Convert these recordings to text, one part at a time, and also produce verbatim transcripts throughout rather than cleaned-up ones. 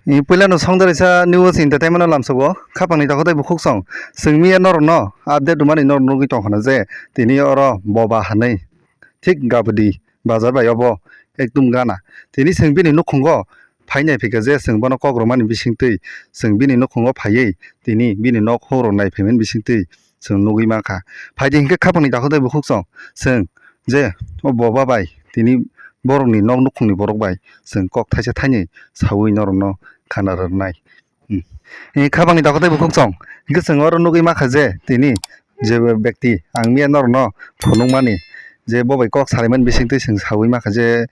Puila no songdarisa news entertainment no lamsogo khapangni takhuk tei bukhuk song. Chwng miya norok no update rwmani norok nugwi tongkha na je tini oro boba hanwi thik gabudi bazar bai obo ekdum gana. Tini chwng bini nukhungo phainai phikha je chwng bono kok rwmani bisingtwi chwng bini nukhungo phaiwi tini bini nok horo nai phaimani bisingtwi chwng nugwi mankha. Phaidi hinkhe khapangni takhuk tei bukhuk song chwng je o boba bai tini borokni nok nukhungni borok bai chwng kok thaisa thainwi sawi norokno khana rwnai. Hmm. Khapangni takhuk tei bukhuk song hinkhe chwng oro nugwi mankha je tini je bekti ang miya norokno phunukmani je bo bai kok salaimani bisingtwi chwng sawi mankha je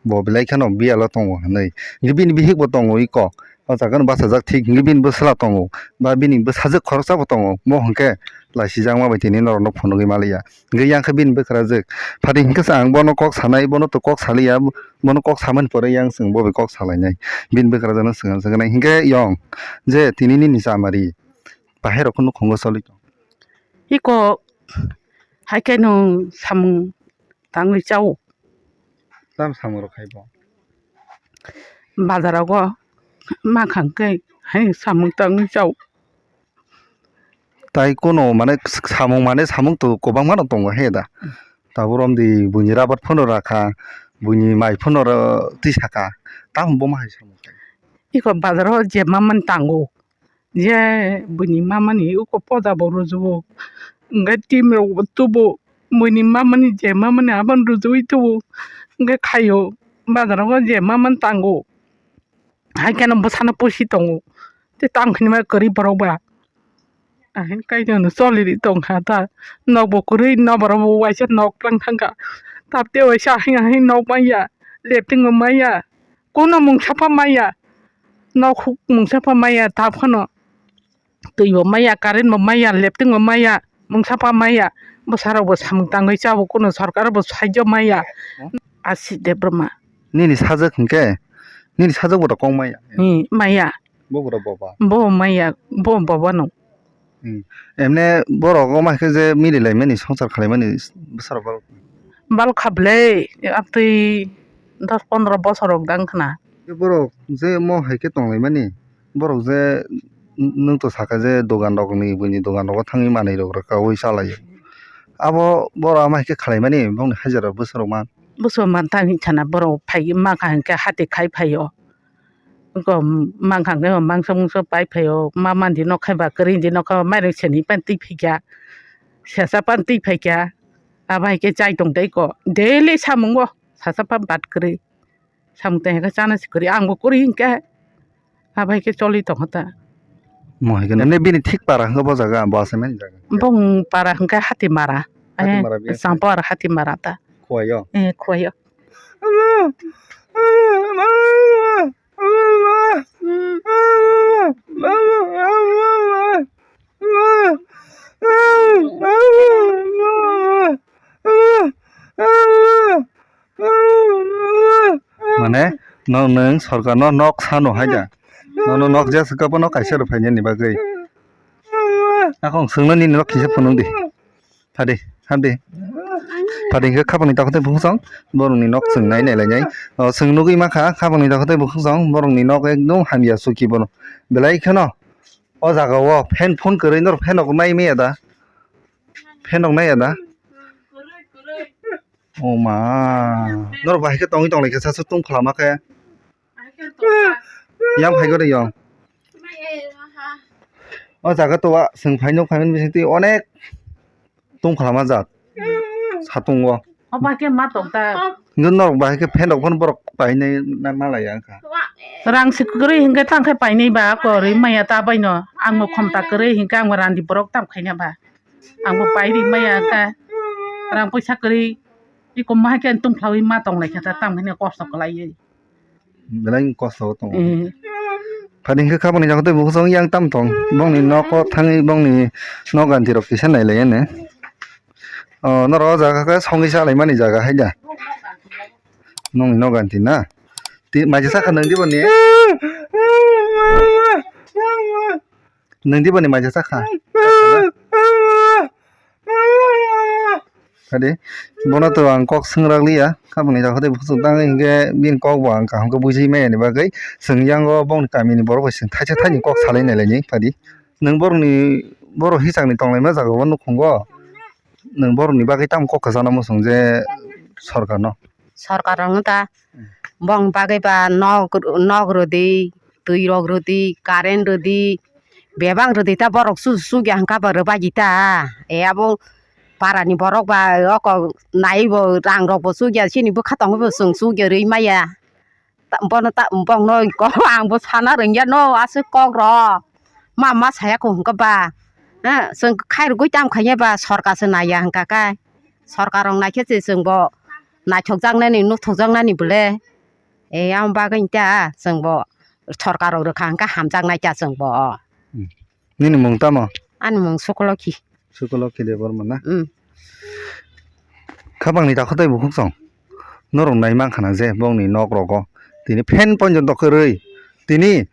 bo belai kheno biyalo tongo hinwi. Hinkhe bini bihikbo tongo iko. O jaga no bachajak thik hinkhe bini bwsala tongo. Ba bini bwsajwk khoroksa bo tongo. Bo hinkhe laisijakma bai tini norokno phunugwi maliya. Hinkhe yang khe bini bwkrajwk. Phadi hinkhe se ang bono kok sanai, bono to kok saliya. Bono kok samani pore yang chwng bo bai kok salainai. Bini bwkrajwkno swkang swknai. Hinkhe yong je tini nini chamari. Bahai rok nukhungo choli tong. Iko hai khe nwng samung tangwi chao. Tam samung rok hai bo. Bazar rogo mankha hwnkhe hai samung tangwi chao. Tai kono mane samung mane samung to kwbangma no tongo he da. Tabuk romdi buini rabar phano rakha, buini mai phano twi saka. Tamo bomo hai samung. Iko bazar o je mamani tango. Je buini mamani uko poda bo rwjao. Hwnkhe team rok bo tubu. Buini mamani je mamani aboni rwjawi tubu. Hwnkhe khaio. Bazar o je mamani tango. Hai kheno bwsano pusi tongo. Tei tamo hinwi ma kwrwi borok ba. Ahini kaitor no choli ri tongkha ta. Nok bo kwrwi, nokbar bo waisa nok plang thangkha. Tabte waisa ahini ahini nok manya. Lepting bo manya. Kuno mungsa pha manya. Nok huk mungsa pha manya tab khano. Twi bo maya, current bo maya, lepting bo maya, mungsa pha maya, bwsarok bo samung tangwi chabo, kuno sorkar bo saijo maya. Hmm. Asi Debbarma. Nini sajwk hinkhe, nini sajwk bo kok maya. Hmm, maya. Bo bo boba. Bo maya, bo boba no. Hmm. Emne borok o ma khe je mili laimani, songsar khalaimani bwsarok. Bal kha bwle, amtwi dos pondro bosor rok dang khna. Borok je mo hai khe tonglaimani. Borok je nwng to saka je dogan rokni buini dogan rogo thangwi manwi rok rwkaui chalaio. Abo borok ama hai khe khwlaimani bongni hajaro bwswrok man. Bwswrok man tang hinkhana borok phai mankha hinkhe hati khai phaio. Mankha hinkhe mangso mungso pai phaio. Ma mandi nok khai ba kwrwi di nok khai ba mairung seni pan twi phaikha. Sesa pan twi phaikha. Abo hai khe chai tong tei ko daily samungo sasa pan bat kwrwi. Samung tang khe chana se kwrwi, ang bo kwrwi hinkhe. Abai khe choli tongkha ta. Mo hai khe nini bini thik para hwnkhe bo jaga, bo asai mani jaga. Bong para hwnkhe Hatimara. Hatimara. Eh, bini Champa aro Hatimara ta. Khuaio? Eh, Khuaio. Mane, no, nwng sorkarno nok sano hai da. Nono nok jesa kwbangno kaisa rw phainani bagwi. Akong swngno nini nok kisa phunuk di. Phadi, phadi. Phadi hwnkhe khapangni takhuk tei bukhuk song borokni nok chwng nai nai lainai. O, chwng nugwi mankha khapangni takhuk tei bukhuk song borokni nok ekdom hamya suki bono. Belai kheno o jaga o fan phone kwrwi norok fan rok nai maya da? Fan rok nai ya da? O ma. Norok bahai khe tongwi tong lai khe sasu tong khlama khe. Yang phai gore yong. O jaga to wa, chwng phai nuk phai mani bising twi onek tong khlama jat. Satung o. Oba khe ma tong ta. Ngun norok bahai khe fan rok phano borok painai na, na lai ya wngkha. Rang se kwrwi hinkhe tang khe painai ba kwrwi maya ta baino. Ang bo khomta kwrwi hinkhe ang bo randi borok tam khaina ba. Ang bo pai ri maya khe rang puisa kwrwi iko ma khe tong phlawi ma tong lai khe ta tam hwnwi kosto kwlaiwi. Belai kosto tongo. Eh. Phani hwnkhe khapangni jaga tei bukhuk song yang tam tong. Bongni nogo thangwi bongni nok ganti rok kisa nai lai ani. O norok o jaga khe songwi sa lai mani jaga hai da. Nongni nok ganti na. Ti maisa sakha nang di boni. Nang di boni maisa sakha. Phadi, bono to ang kok swngraliya, aboni jaga tei bukhuk tangwi hinkhe bini kok bo ang kaham khe bujui maya ni bagwi chwng yango bongni kamini borok bai chwng thaisa thaini kok salai nai laini phadi. Nwng borokni, borok hisakni tonglaima jaga o nukhungo, nwng borokni bagwi tamo kok kwchangno muchung je sorkarno? Sorkar rokno ta bong bagwi ba nok, nok rwdi, twi rok rwdi, current rwdi, bebak rwdi ta borok su-, sugya hwnkha ba rwbaidi ta. E abo para ni borok ba oko nai bo rang rok bo sugya, chini bwkha tongwi bo chwng sugya rwi maya. Ta-, bono ta-, bongno ko ang bo sana rwngya no aswk kok rok. Ma, ma saya ko hwnkha ba. Ha, chwng khai rwgwi tam khaiya ba sorkar se naiya hwnkha khe. Sorkar rok naikhe se chwng bo naithokjaknani, nuthokjaknani bole. E, yang bagwi ta chwng bo sorkar rok rwkha hwnkhe hamjaknai ta chwng bo. Hmm. Nini mung tamo? Ani mung Sukolokhi. Sukolokhi Debbarma na? Hmm. Khapangni takhuk tei bukhuk song. Norok nai mankha na je bongni nok rogo. Tini fan ponjonto kwrwi. Tini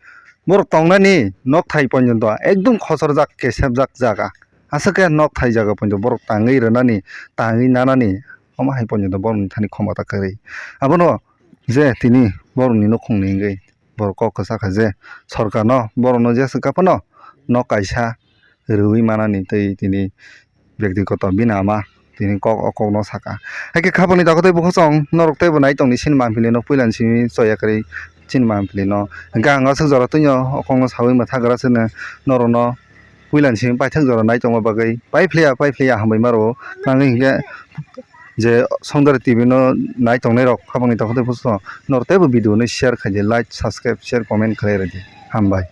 borok tongnani nok thai ponjonto ekdum khosorjak kesepjak jaga. Aswk khe nok thai jaga ponjonto borok tangwi rwnani, tangwi nanani. Omo hai ponjonto borokni thani khomota kwrwi. Abono je tini borokni nukhungni wngwi borok kok kwchakha je sorkarno borokno jeswk phano nok kaisa rwui manani tei tini byaktigoto bini ama tini kok o kokno saka. Haikhe khapangni takhuk tei bukhuk song norok teibo nai tongni chini mampili no puilani simi choya kwrwi chini mampili no hwnkhe ang aswk jora twino o kokno saui mwthagra chwngno norokno puilani simi paithak jora nai tongma bagwi paiphlaiya paiphlaiya hambai maro nangwi hinkhe je Songdari T V no nai tongnai rok khapangni takhuk tei bukhuk song norok teibo video no share khaidi, like, subscribe, share, comment khlai rwdi. Hambai.